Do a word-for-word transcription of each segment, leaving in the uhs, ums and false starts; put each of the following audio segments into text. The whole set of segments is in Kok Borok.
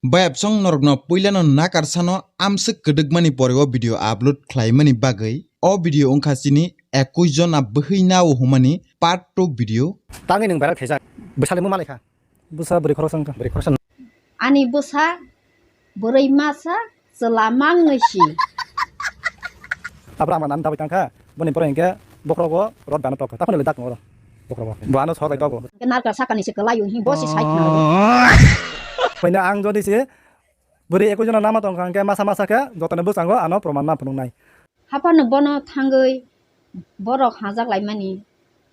Bayapsong norokno puilano nakarsano amswk kwdwkmani pore o video upload khlaimani bagwi o video wngkha chini ekush jona bwhwi nao hwnmani part two video. Tangwi nwng viral khaijak. Bwsali mo malaikha. Bwsa bwrwi khoroksa wngkha. Bwrwi khoroksa. Ani bwsa bwrwi masa chwla mangwi si. Abra ama nan dabai tangkha. Boni pore hinkhe bokhrogo rot bana tok. Takhone le dak ngoro. Bokhrogo. Bo ano sor bai togo. Narka sakani se kwlaio hi bo si sai khna. Koino ang jodi se bwrwi ekush jona nama tongkha hinkhe masa masa khe jotoni bwskango ano proman ma phunuknai. Haphano bono thangwi borok hajak laimani,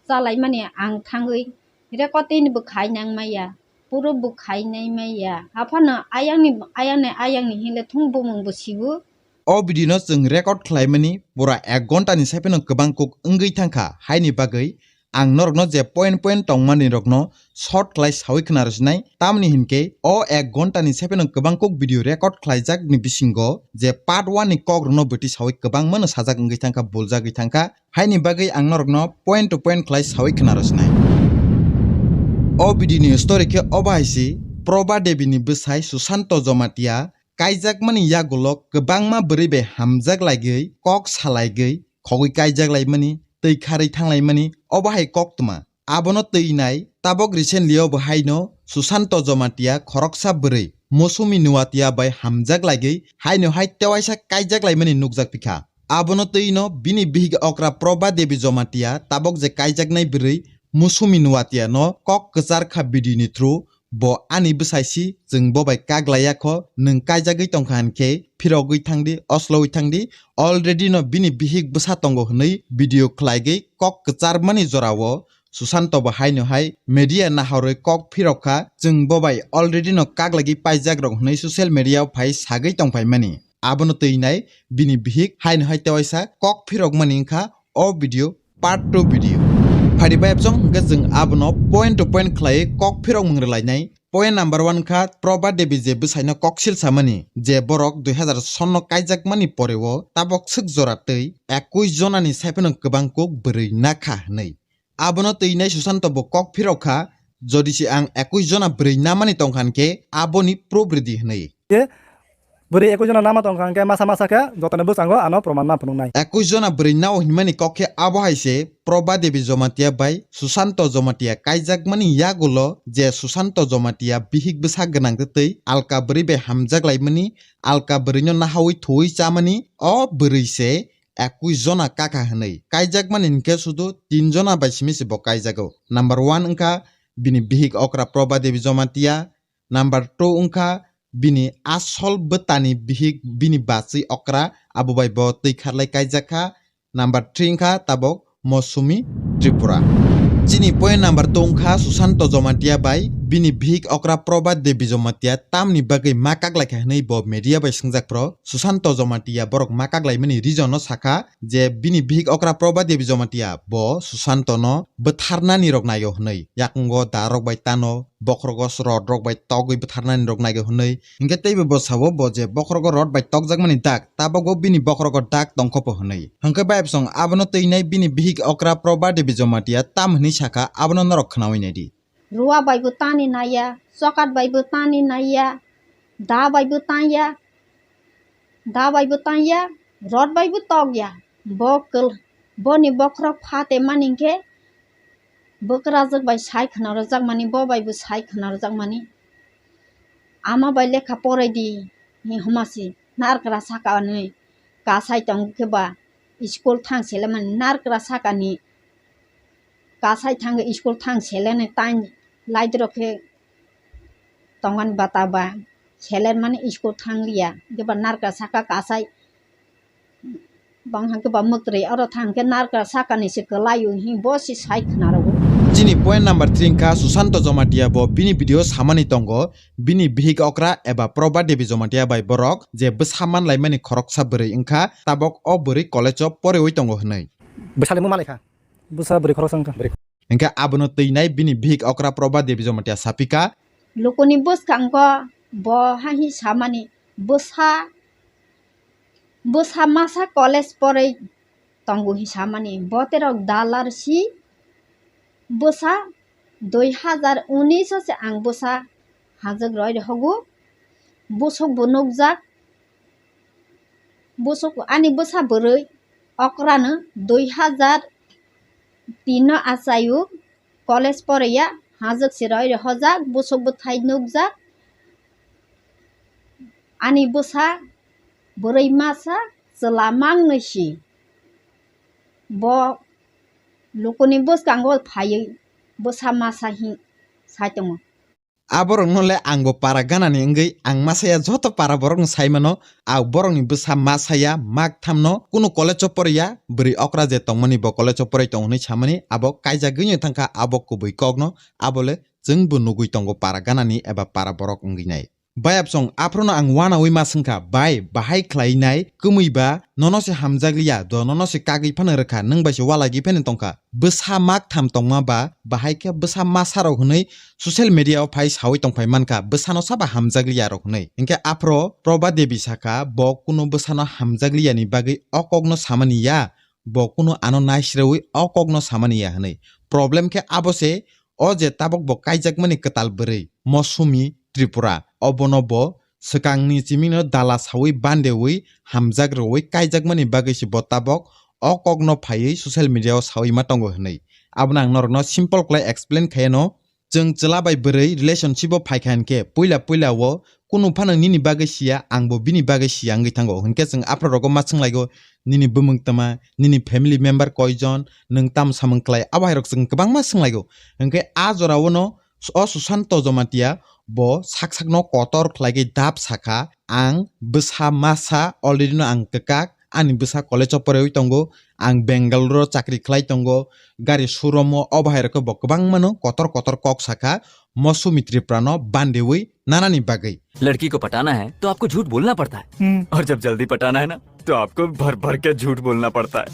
cha laimani ang thangwi record tini bo khai nang maya, puro bo khai nai maya. Haphano ayangni, ayangni, ayangni hinle thung bumung bo sibu. O video no chwng record khlaimani pura ek ghonta ni sai phano kwbang kuk wngwi thangkha, haini bagwi ang norokno je point point tongmani rokno short khlai sawi khna rwsinai, tamni hinkhe o ek ghonta ni sai phano kwbang kuk video record khlaijak ni bisingo je part one ni kok rokno bwtwi sawi kwbangma no sajak wngwi thangkha, buljagwi thangkha, haini bagwi ang norokno point to point khlai sawi khna rwsinai. O video ni story khe obo hai si, Proba Devi ni bwsai Susanto Jomatia kaijakmani yagulo kwbangma bwrwi bai hamjak laigwi, kok salaigwi, khogwi kaijak laimani, twi kharwi thanglaimani, obo hai koktwma. Abono twi nai, tabok recently o bo haino Susanto Jomatia khoroksa bwrwi Mosumi Nuatia bai hamjak laigwi haino hai tewaisa kaijak laimani nukjak pikha. Abono twi no bini bihik okra Proba Devi Jomatia tabok je kaijaknai bwrwi Mosumi Nuatia no kok kwchar kha video ni through, bo ani bwsai si, chwng bo bai kak laiya kho, nwng kaijagwi tongkha hinkhe phirogwi thangdi, oslowi thangdi. Already no bini bihik bwsa tongo hwnwi video khlaigwi kok kwcharmani jorao Susanto bo haino hai media nahorwi kok phirok kha, chwng bo bai already no kak lagwi paijak rok hwnwi social media o phai sagwi tongphaimani. Abono twi nai bini bihik haino hai tewaisa kok phirokmani wngkha o video part two video. Phari bayapsong hwnkhe chwng abono point to point khlaiwi kok phirok mung rwlainai. Point number one kha Proba Devi je bwsaino koksil samani je borok dui hazar sonno kaijakmani poreo tabok swk jora twi ekush jonani saiphano kwbang kuk bwrwi nakha hwnwi. Abono twi nai Susanto bo kok phirok kha, jodi se ang ekush jona bwrwi namani tongkha hinkhe aboni proof rwdi hwnwi. Bwrwi ekush jona nama tongkha hinkhe masa masa khe jotoni bwskango ano proman ma phunuknai. Ekush jona bwrwi nao hinmani kok khe abo hai se Proba Devi Jomatia bai Susanto Jomatia kaijakmani yagulo je Susanto Jomatia bihik bwsa gwnang twi alka bwrwi bai hamjak laimani, alka bwrwino nahawi thuwi chamani o bwrwi se ekush jona kakha hwnwi. Kaijakmani hinkhe sudu tin jona bai simi se bo kaijago. Number one wngkha bini bihik okra Proba Devi Jomatia, number two wngkha bini asol bwtani bihik bini bachwi okra, abo bai bo twi kharlai kaijak kha. Number three wngkha tabok Mosumi Tripura. Chini point number two wngkha Susanto Jomatia bai bini bihik okra Proba Devi Jomatia tamni bagwi ma kaklaikha hwnwi bo media bai swngjak phro. Susanto Jomatia borok ma kaklaimani reason no sakha je bini bihik okra Proba Devi Jomatia bo Susanto no bwtharnani rok naio hwnwi. Yakungo da rok bai tano, bokhorogo rod rok bai togwi bwtharnani rok naigo hwnwi. Hinkhe teibo bo sao bo je bokhorogo rod bai tokjakmani dak, tabokbo bini bokhorogo dak tongkhopo hwnwi. Hinkhe bayapsong abono twi nai bini bihik okra Proba Devi Jomatia tam hwnwi sakha, abono norok khnaui naidi. Rua bai bo tani naiya, chokat bai bo tani naiya, da bai bo tanya, da bai bo tanya, rod bai bo tokya. Bo kwl-, boni bokhorok phate mani hinkhe bwkrajwk bai sai khna rwjakmani, bo bai bo sai khna rwjakmani. Ama bai lekha porai di, hi homa si narkra saka ni kasai tong khe ba school thang selemani narkra saka ni kasai thang school thang selene tain light rok khe tongmani bata ba seler mani school thang liya, hinkhe ba narkra saka kasai. Bang hangke ba mwkrwi oro thang khe narkra sakani se kwlaio hi bo se sai khna rwo. Chini point number three wngkha Susanto Jomatia bo bini video samani tongo, bini bihik okra eba Proba Devi Jomatia bai borok je bwsa manlaimani khoroksa bwrwi wngkha, tabok o bwrwi college o porewi tongo hwnwi. Bwsali mo malaikha? Bwsa bwrwi khoroksa wngkha. Hinkhe abono twi nai bini bihik okra Proba Devi Jomatia sapikha. Lukuni bwskango bo hahi samani bwsa Bwsa masa college porwi tongo hi samani, boterok dalar si bwsa dui hazar unis o se ang bwsa hajwk roi rohogo. Busuk bo nukjak, busuk ani bwsa bwrwi okrano dui hazar tin no achaio college poraiya hajwk se roi rihojak, busuk bwthai nukjak, ani bwsa bwrwi masa chwla mangnwi si. Bo lukuni bwskango phaiwi bwsa masa hin sai tongo. Aborokno le angbo para ganani wngwi ang masaya joto para borokno sai mano, a borokni bwsa masaya mak thamno kunu college o poriya, bwrwi okra je tongmani bo college o porai tongo hwnwi samani abo kaijagwino thangkha abo kubui kokno, abo le chwngbo nugwi tongo para ganani eba para borok wngwi nai. Bayapsong aphrono ang wanawi ma swngkha, bai, bahai khlainai, kwmwi ba, nono se hamjakliya, do nono se kagwi phano rwkha, nwng bai se walagwi phano tongkha. Bwsa mak tham tongma ba, bahai khe bwsa masa rok hwnwi social media o phai sawi tongphai mankha, bwsano saba hamjakliya rok hwnwi. Hinkhe aphro Proba Devi sakha, bo kunu bwsano hamjakliya ni bagwi o kokno samani ya, bo kunu ano naisrewi o kokno samani ya hwnwi. Problem khe abo se, o je tabok bo kaijakmani kwtal bwrwi, Mosumi Tripura, obono bo swkangni chimino dala sawi bandewi hamjak rwwi kaijakmani bagwi se bo tabok o kokno phaiwi social media o sawi ma tongo hwnwi. Abono ang norokno simple khlai explain khaiano, chwng chwla bai bwrwi relationship o phaikha hinkhe puila puila o kunu phano nini bagwi siya, angbo bini bagwi siya wngwi thango. Hinkhe chwng aphro rogo ma swnglaigo, nini bumung tama, nini family member koijon, nwng tam samung klai, abo hai rok chwng kwbangma swnglaigo. Hinkhe a jora o no o Susanto Jomatia bo sak sakno kotor khlaigwi dap sakha, ang bwsa masa already no ang kwkak, ani bwsa college o poraiwi tongo, ang Bangalore o chakri khlai tongo, gari showroom o, obo hai rok bo kwbangmano kotor kotor kok sakha, Mosumi Tripura no bandewi nanani bagwi. लड़की को पटाना है तो आपको झूठ बोलना पड़ता है। हम्म। और जब जल्दी पटाना है ना, तो आपको भर भर के झूठ बोलना पड़ता है।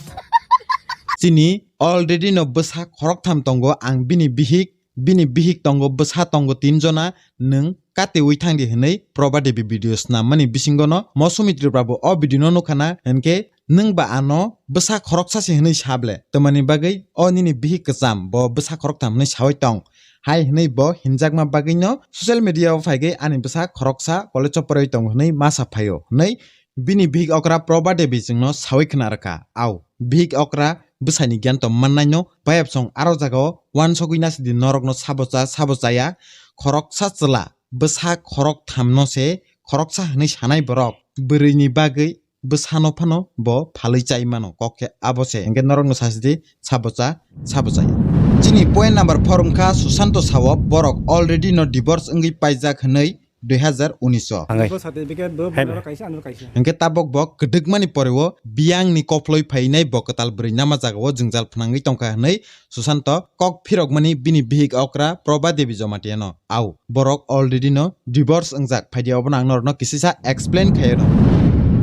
Chini already no bwsa khoroktham tongo, ang bini bihik, bini bihik tongo, bwsa tongo tin jona, nwng katiwi thangdi hwnwi Proba Devi video snammani bisingono Mosumi Tripura bo o video no nukha na, hinkhe nwng ba ano bwsa khoroksa se hwnwi sa ble, tamani bagwi o nini bihik kwcham bo bwsa khoroktham hwnwi sawi tong hai hwnwi bo hinjakma bagwino social media o phaigwi ani bwsa khoroksa college o poroi tongo hwnwi masa phaio hwnwi bini bihik okra Proba Devi chwngno sawi khna rwkha. Au, bihik okra bwsaini giyan to mannaino bayapsong aro jagao uansugwi nasidi norokno sabo cha sabo chaya khoroksa chwla bwsa khorokthamno se khoroksa hwnwi sanai borok bwrwini bagwi bwsano phano bo phalwi chai mano, kok khe abo se. Hinkhe norokno sasidi sabo cha, sabo chaya. Chini point number four wngkha Susanto sao borok already no divorce wngwi paijak hwnwi dui hazar unis o. Hai. Bo certificate bo Hai, bunaro hai. Kaisa, anoro kaisa. Hinkhe tabok bo kwdwkmani poreo biyangni kophloi phainai bo kwtal bwrwi nama jagao jwngjal phnangwi tongkha hwnwi Susanto kok phirokmani bini bihik okra Proba Devi Jomatiano. Au, borok already no divorce wngjak. Phaidi obono ang norokno kisisa explain khaiyano.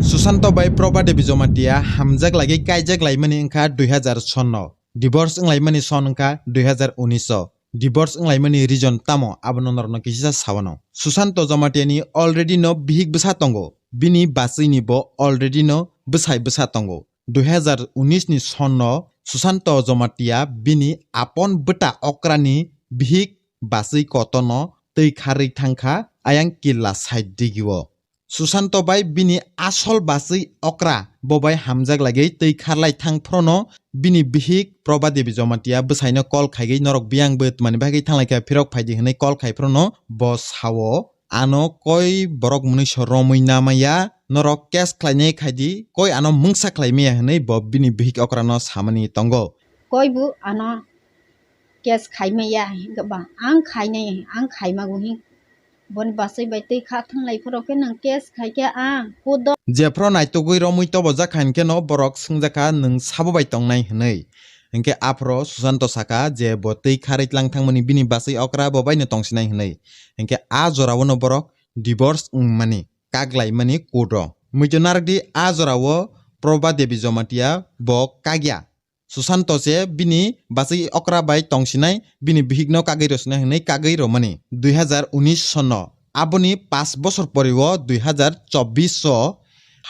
Susanto bai Proba Devi Jomatia hamjak lagwi kaijak laimani wngkha dui hazar sonno. Divorce wnglaimani son wngkha dui hazar unis o. Divorce wnglaimani reason tamo abono norokno kisisa sawano. Susanto Jomatiani already no bihik bwsa tongo. Bini bachwini bo already no bwsai bwsa tongo. Dui hazar unis ni sonno Susanto Jomatia bini apon bwta okrani bihik bachwi kotorno twi kharwi thangkha ayang killa side digio. Susanto bai bini asol bachwi okra bo bai hamjak lagwi twi kharlai thang phrono bini bihik Proba Devi Jomatia bwsaino call khaigwi norok biyang bo twmani bagwi thanglaikha phirok phaidi hwnwi call khai phrono bo sao. Ano koi borok mwnwi so romwi namaya, norok case khlainai khaidi, koi ano mungsa khlaimaya hwnwi bo bini bihik okrano samani tongo. Koi bo ano case khaimaya hinkhe ba ang khainai, ang khaimago hin. Boni bachai bai twi kha thanglai phoro khe nwng case khai khe ang kudo. Jephro naitugwi romwi tobojak kha hinkhe no borok swngjakha nwng sabo bai tongnai hwnwi. Hinkhe aphro Susanto sakha je bo twi kharwi tlang thangmani bini bachai okra bo baino tongsinai hwnwi. Hinkhe a jorao no borok divorce wngmani, kak laimani court o. Muitu narwkdi a jorao Proba Devi Jomatia bo kakya. Susanto se bini bachai okra bai tongsinai, bini bihikno kagwi rwsinai hwnwi kagwi rwmani. Dui hazar unis sonno, aboni pash bosor poriwo dui hazar chobbish o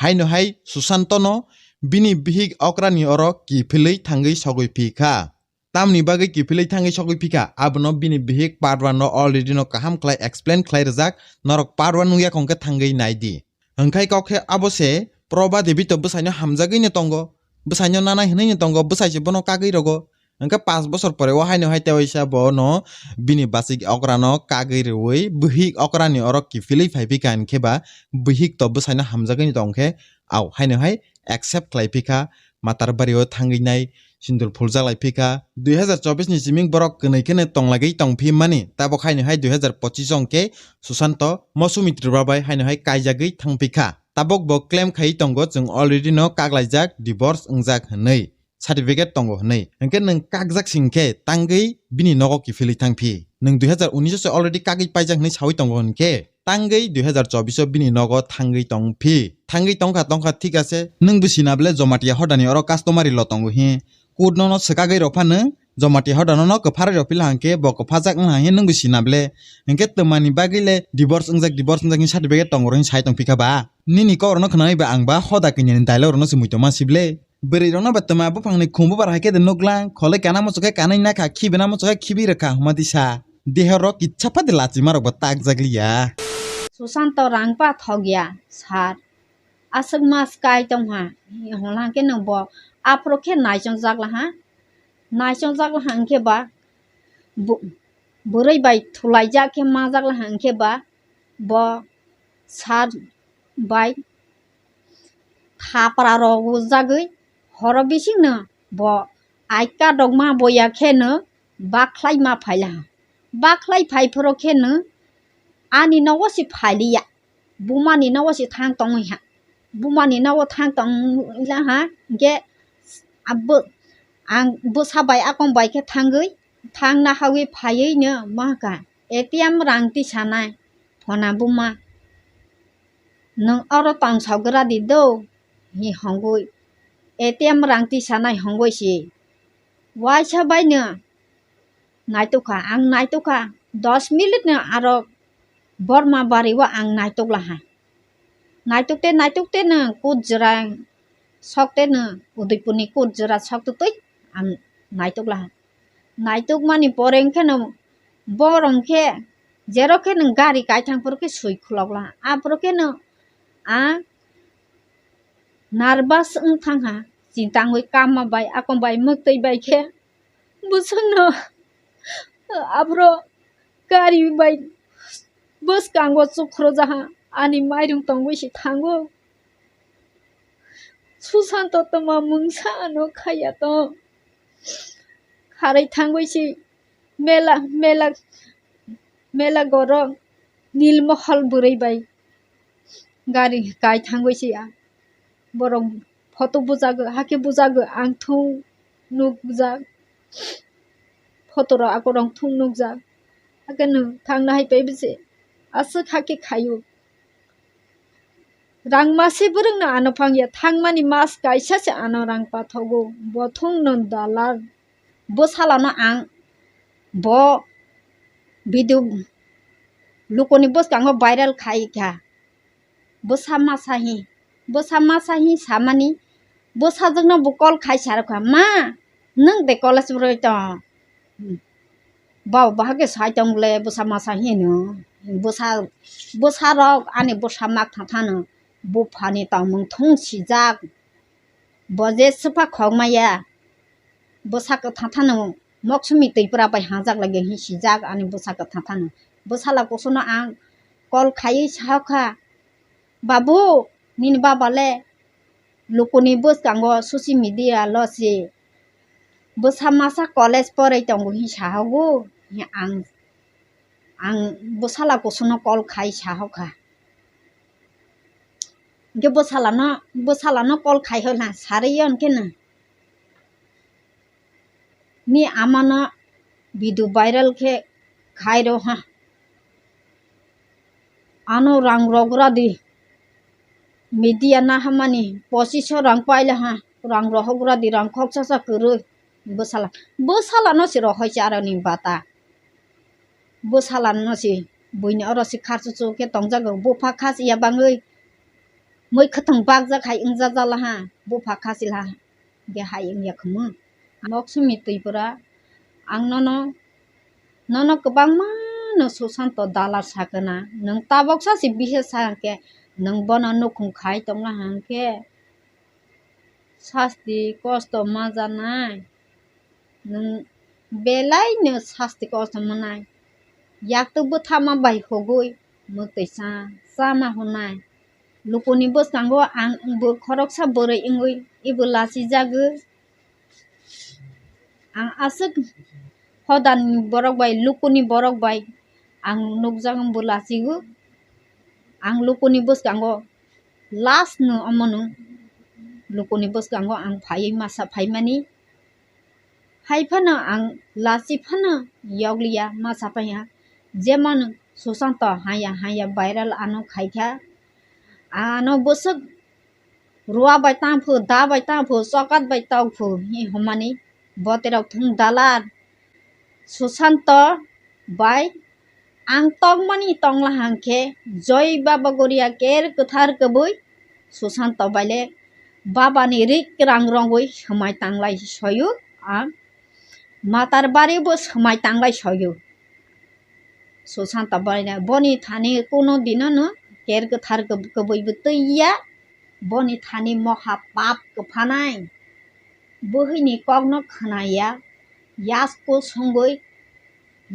haino hai Susantono bini bihik okrani oro kiphilwi thangwi sogwi phi kha. Tamni bagwi kiphilwi thangwi sogwi phikha, abono bini bihik part one no already no kaham khlai explain khlai rijak, norok part one nukya khong khe thangwi naidi. Hwnkhe kok khe abo se Proba Devi to bwsaino hamjagwi no tongo, bwsaino nanai hwnwi no tongo, bwsai se bono kagwi rogo. Hwnkhe panch bosor pore o haino hai tewaisa bono bini bachik okrano kagwi rwui bihik okrani oro kiphilwi phai phikha, hinkhe ba bihik to bwsaino hamjagwi no tongkhe, au haino hai accept khlai phikha, matar bario thangwi nai sindur phuljak lai phikha. Dui hazar chobbish ni siming borok kwnwi khe no tonglagwi tongphi mani, tabok haino hai dui hazar pochish jong khe Susanto Mosumi Tripura bai haino hai kaijagwi thangphikha. Tabok bo claim khai tongo, chwng already no kaklaijak, divorce wngjak hwnwi, certificate tongo hwnwi. Hinkhe nwng kakjak sing khe tangwi bini nogo kiphilwi thangphi. Nwng dui hazar unis se already kagwi paijak hwnwi sawi tongo hinkhe tangwi dui hazar chobbish o bini nogo thangwi tongphi. Thangwi tongkha tongkha thik ase, nwng bwsina bwle Jamatia hodani oro customary law tongo hi. Court no no swkagwi rw phano Jamatia hodano no kwpharwi rw phila hinkhe bo kwphajak wngha hi nwng bwsina bwle. Hinkhe twmani bagwi le divorce wngjak, divorce wngjak hi certificate tongo hwnwi sai tongphikha ba? Nini kok rokno khwnai ba ang ba hoda kanya ni dialogue rokno se muitu ma si bwle. Bwrwi rokno ba twma buphang ni khumbu bar hai khe de nuklang, kholoi kana muchuk khe kanwi nakha, khibi na muchuk khe khibi rwkha hwnma di sa. Deho rok kitsa pha de lachima rok bo takjak liya. Susanto rang pa thok ya, sir. Aswk mas kai tong ha, hwnla khe nwng bo aphuru khe naichongjak la ha. Naichongjak la ha hwnkhe ba bu-, bwrwi bai thulaijak khe majak la ha hwnkhe ba bo sir bai thapra rogwi jagwi horo bisingno bo aika dogma boya kheno bakhlai ma phaila ha. Bakhlai phai phoro kheno ani nogo se phailiya, bumani nogo se thang tongwi ha. Bumani nogo thang tongwi la ha, hwnkhe abo ang bwsa bai akong bai khe thangwi, thangna hawi phaiwi no ma kha, "A T M rang tisanai, phona buma, nwng oro tongsagra di do," hi hongwi, "A T M rang tisanai," hongwi si waisa bai no naitukha, ang naitukha, dos minute no aro Borma bari o ang naituk laha. Naituk te, naituk te no kut jora sok te no, Udaipur ni kut jora sok twi ang naituk laha. Naituk mani pore hwnkhe no borok hwnkhe jero khe no gari kaithang phuru khe sui khulok laha. Aphuru khe no ang nervous wng thang ha, chintangwi kama bai, akong bai, mwktwi bai khe bwswkno aphuru gari bai bwskango chukhrojaha, ani mairung tongwi se thango. Susanto tongma mungsa ano khaya tong. Kharwi thangwi se mela, mela, mela goro Nilmohol bwrwi bai gari kai thangwi se a. Borok photo bujago, hakhe bujago, ang thung nukjak. Photo rok ako rong thung nukjak. Hakhe no thangna hai pai bisi aswk hakhe khaio. Rang mase bwrwngno ano phang ya, thangmani mas kaisa se ano rang pathogo. Bo thung no dalar. Bwsala no ang bo video lukuni bwskango viral khai kha. Bwsa masa hi, bwsa masa hi samani, bwsajwkno bo call khai sa rwkha, "Ma, nwng de college rwi tong?" Baba bahai khe sai tong le bwsa masa hino. Bwsa, bwsa rok ani bwsa mak thang thano. Buphani tongmung thung sijak. Bo je swpha khok maya. Bwsa kwthang thano. Moksumi Tripura bai hangjak lagi hin sijak ani bwsa kwthang thano. Bwsala kusuno ang call khaiwi sahokha, "Babu, nini baba le lukuni bwskango social media lo si bwsa masa college porwi tongo," hin sahogo. Ang, ang bwsala kusuno call khai sahokha. Hwnkhe bwsalano, bwsalano call khai hwna sarwi yo hwnkhe no. Ni amano video viral khe khai rw ha. Ano rang rogra di. Media nahamani pochisho rang paila ha. Rang rohogra di, rang khoksa sa kwrwi. Bwsala, bwsalano se rohoi cha aroni bata. Bwsalano se buini oro se kharchuchu khe tongjago. Bupha khasiya bangwi mui khwthwng bakjak hai wngjaja laha. Bupha khasi laha. Hwnkhe hai wngya khwmwi. Moksumi Tripura Ang nono, nono kwbangma no Susanto dalar sakana. Nwng tabok sa se bihik sa hwnkhe, nwng bono nukhung khai tongna hwnkhe, sasti kosto ma janai. Nwng belai no sasti kosto manai. Yaktwk bwthama bai hugui mwtwi cha, chama hwnai. Lukuni bwskango ang bo khoroksa bwrwi wngwi ibo lachijagwi. Ang aswk hodani borok bai, lukuni borok bai ang nukjagwi bo lachigo. Ang lukuni bwskango last no omono lukuni bwskango ang phaiwi masa phaimani. Hai phano ang lachi phano yokliya, ma saphaiya, jemon Susanto haya haya viral ano khaikha, ano bwswk rua bai tangphu, da bai tangphu, chokat bai tongphu hi hwnmani, boterok thung dalar Susanto bai ang tongmani tongla hangkhe Joy Baba Goria ker kwthar kwbwi Susanto baile babani rik rang rongwi swmai tanglai soyo, ang matar bari bo swmai tanglai soyo. Susanto baile boni thani kuno dinono ker kwthar kwb-, kwbwi bo twi ya, boni thani moha pap kwphanai. Buhini kokno khwnaya, yasko songwi,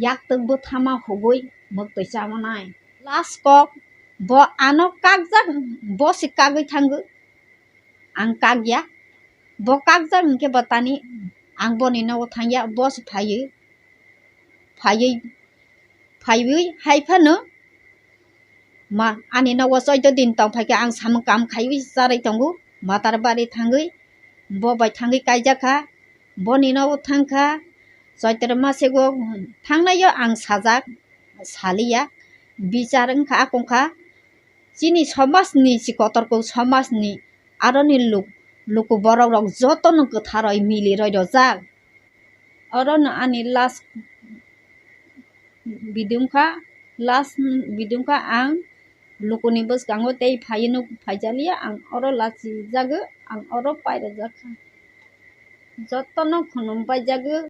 yaktwk bwthama hugwi mwktwi chamanai. Last kok, bo ano kakjak, bo se kagwi thangwi, ang kakya. Bo kakjak hwnkhe bo tani ang boni nogo thangya, bo se phaiwi, phaiwi, phaiwi hai phano ma, ani nogo choido din tong phaikha, ang samung kam khaiwi charwi tongo, matar bari thangwi, bo bai thangwi kaijakha, boni nogo thangkha, Choitro masego thangnaio ang sajak, saliya, bichar wngkha, akongkha, chini somajni si kotorkuk somajni aroni luk-, luku borok rok jotono kwtharoi miliroi rojak. Orono ani last video wngkha, last video wngkha ang lukuni bwskango tei phaiwi nuk phaijaliya, ang oro lachijago, ang oro pairajak kha. Jotono khunum paijagwi.